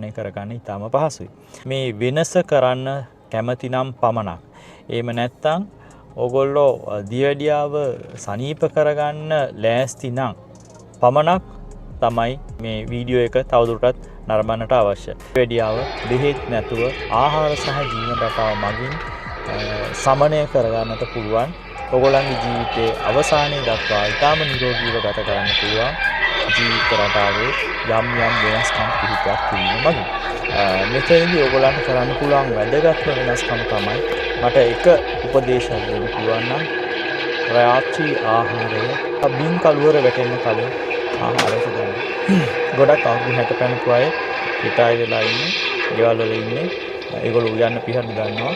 සමනය කරගන්න ඉතාම පහසුයි. මේ වෙනස කරන්න කැමති නම් පමණක්. එහෙම නැත්නම් ඕගොල්ලෝ දියවැඩියාව සනීප කරගන්න ලෑස්ති නම් පමණක් තමයි මේ වීඩියෝ එක තවදුරටත් නරඹන්නට අවශ්‍ය. දියවැඩියාව බෙහෙත් නැතුව ආහාර සහ ජීවන රටාව මගින් සමනය කරගන්නට පුළුවන්. ඔයගොල්ලන්ගේ ජීවිතයේ අවසානයේ දක්වා ඉතාම නිරෝගීව ගත කරන්න පුළුවන් ජීවිත රටාවේ යම් යම් වෙනස්කම් කිහිපයක් කිරීම මගින්. මෙතනදී ඔයගොල්ලන්ට කරන්න පුළුවන් වැදගත්ම වෙනස්කම තමයි, මට එක උපදේශයක් දෙන්න පුළුවන් නම්, රාත්‍රී ආහාරය බින් කළුවර වැටෙන්න කලින් ආහාරය ගන්න. ගොඩක් අවුරුදු 60 පැනපු අය රිටයර් වෙලා ඉන්නේ, ගෙවල් වල ඉන්නේ. ඒගොල්ලෝ උයන්න පිහන්න දන්නවා.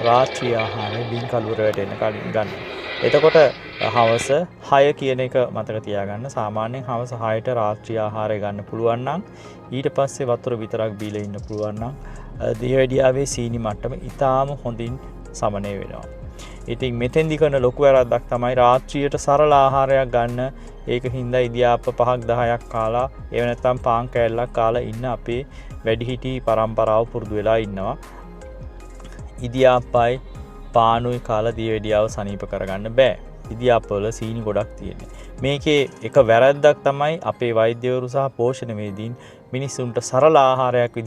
රාත්‍රී ආහාරය බින් කළුවර වැටෙන්න කලින් ගන්න. එතකොට හවස 6 කියන එක මතක තියාගන්න. සාමාන්‍යයෙන් හවස 6ට රාත්‍රී ආහාරය ගන්න පුළුවන් නම්, ඊට පස්සේ වතුර විතරක් බීලා ඉන්න පුළුවන් නම්, දියවැඩියාවේ සීනි මට්ටම ඉතාම හොඳින් සමනය වෙනවා. ඉතින් මෙතෙන්දි කරන ලොකු වැරද්දක් තමයි රාත්‍රියට සරල ආහාරයක් ගන්න. ඒක හින්දා ඉදියාප්ප 5ක් 10ක් කාලා, එහෙම නැත්නම් පාන් කෑල්ලක් කාලා ඉන්න අපේ වැඩිහිටි පරම්පරාව පුරුදු වෙලා ඉන්නවා. ඉදියාප්පයි පානුයි කාලා දියවැඩියාව සනීප කරගන්න බෑ. ඉදියාප්පවල සීනි ගොඩක් තියෙන්නේ. මේකේ එක වැරද්දක් තමයි අපේ වෛද්‍යවරු සහ පෝෂණවේදීන් මිනිස්සුන්ට සරල ආහාරයක්